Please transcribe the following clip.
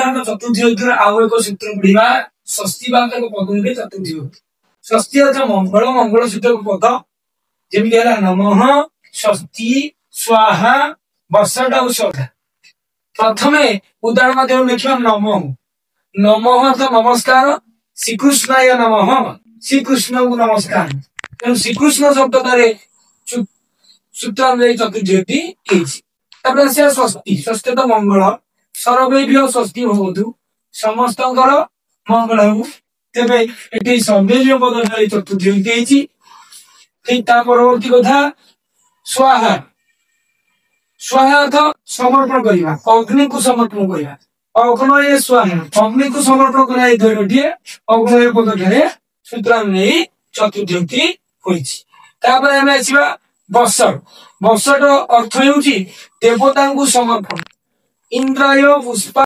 ସାଧାରଣତଃ ଚତୁର୍ଥୀ ବିଭକ୍ତିର ଆଉ ଏକ ସୂତ୍ର ପଢିବା, ଷଷ୍ଠୀବାଚକ ପଦରେ ଚତୁର୍ଥୀ ବିଭକ୍ତି। ଷଷ୍ଠୀ ଅର୍ଥ ମଙ୍ଗଳ, ମଙ୍ଗଳ ସୂଚକ ପଦ, ଯେମିତି ହେଲା ନମଃ, ଷଷ୍ଠୀ, ସ୍ୱାହା, ବସଟ ଆଉ ସଦା। ପ୍ରଥମେ ଉଦାହରଣ ମାଧ୍ୟମରେ ଲେଖିବା ନମଃ। ନମଃ ଅର୍ଥ ନମସ୍କାର, ଶ୍ରୀକୃଷ୍ଣାୟ ନମଃ, ଶ୍ରୀକୃଷ୍ଣଙ୍କୁ ନମସ୍କାର। ତେଣୁ ଶ୍ରୀକୃଷ୍ଣ ଶବ୍ଦଟାରେ ସୂତ୍ର ଅନୁଯାୟୀ ଚତୁର୍ଥୀ ବିଭକ୍ତି ହେଇଛି। ତାପରେ ଆସିବା ଷଷ୍ଠୀ। ଷଷ୍ଠୀ ତ ମଙ୍ଗଳ, ସର୍ବେଭ୍ୟ ଷଷ୍ଠୀ ଭବତୁ, ସମସ୍ତଙ୍କର ମଙ୍ଗଳ ହେଉ। ତେବେ ଏଠି ସର୍ବେଭ୍ୟ ପଦଠାରେ ଚତୁର୍ଥୀ ବିଭକ୍ତି ହେଇଛି। ଠିକ ତା ପରବର୍ତ୍ତୀ କଥା ସ୍ୱାହା। ସ୍ୱାହା ଅର୍ଥ ସମର୍ପଣ କରିବା, ଅଗ୍ନିକୁ ସମର୍ପଣ କରିବା। ଅଗ୍ନୟେ ସ୍ୱାହା, ଅଗ୍ନିକୁ ସମର୍ପଣ କରିବା। ଏଇ ଦୁଇଟିଏ ଅଗ୍ନୟ ପଦଠାରେ ସୂତ୍ର ଅନୁଯାୟୀ ଚତୁର୍ଥୀ ବିଭକ୍ତି ହୋଇଛି। ତାପରେ ଆମେ ଆସିବା ବସଟ। ବସଟ ଅର୍ଥ ହେଉଛି ଦେବତାଙ୍କୁ ସମର୍ପଣ। ଇନ୍ଦ୍ରାୟ ପୁଷ୍ପା